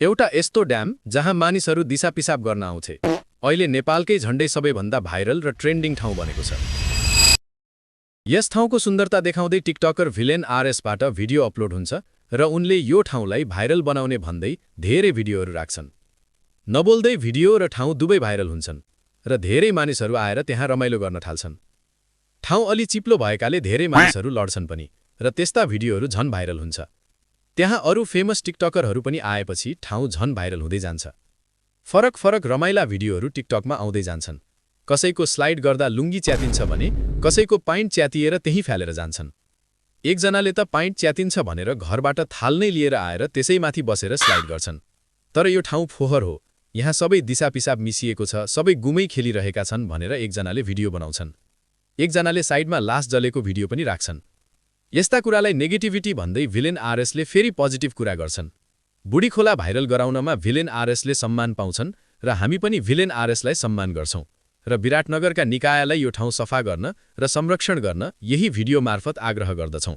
एउटा यस्तो ड्याम जहाँ मानिसहरू दिसा पिसाब गर्न आउँथे अहिले नेपालकै झण्डै सबैभन्दा भाइरल र ट्रेन्डिङ ठाउँ बनेको छ। यस ठाउँको सुन्दरता देखाउँदै टिकटकर भिलेन आरएसबाट भिडियो अपलोड हुन्छ र उनले यो ठाउँलाई भाइरल बनाउने भन्दै धेरै भिडियोहरू राख्छन्। नबोल्दै भिडियो र ठाउँ दुवै भाइरल हुन्छन् र धेरै मानिसहरू आएर त्यहाँ रमाइलो गर्न थाल्छन्। ठाउँ अलि चिप्लो भएकाले धेरै मानिसहरू लड्छन् पनि र त्यस्ता भिडियोहरू झन भाइरल हुन्छ। त्यहाँ अरू फेमस टिकटकरहरू पनि आएपछि ठाउँ झन भाइरल हुँदै जान्छ। फरक फरक रमाइला भिडियोहरू टिकटकमा आउँदै जान्छन्। कसैको स्लाइड गर्दा लुङ्गी च्यातिन्छ भने कसैको पाइन्ट च्यातिएर त्यहीँ फ्यालेर जान्छन्। एकजनाले त पाइन्ट च्यातिन्छ भनेर घरबाट थाल नै लिएर आएर त्यसैमाथि बसेर स्लाइड गर्छन्। तर यो ठाउँ फोहोर हो, यहाँ सबै दिसा पिसाब मिसिएको छ, सबै गुमै खेलिरहेका छन् भनेर एकजनाले भिडियो बनाउँछन्। एकजनाले साइडमा लास जलेको भिडियो पनि राख्छन्। यस्ता कुरालाई नेगेटिभिटी भन्दै भिलेन आरएसले फेरि पोजिटिभ कुरा गर्छन्। बुढीखोला भाइरल गराउनमा भिलेन आरएसले सम्मान पाउँछन् र हामी पनि भिलेन आरएसलाई सम्मान गर्छौं र विराटनगरका निकायलाई यो ठाउँ सफा गर्न र संरक्षण गर्न यही भिडियो मार्फत आग्रह गर्दछौं।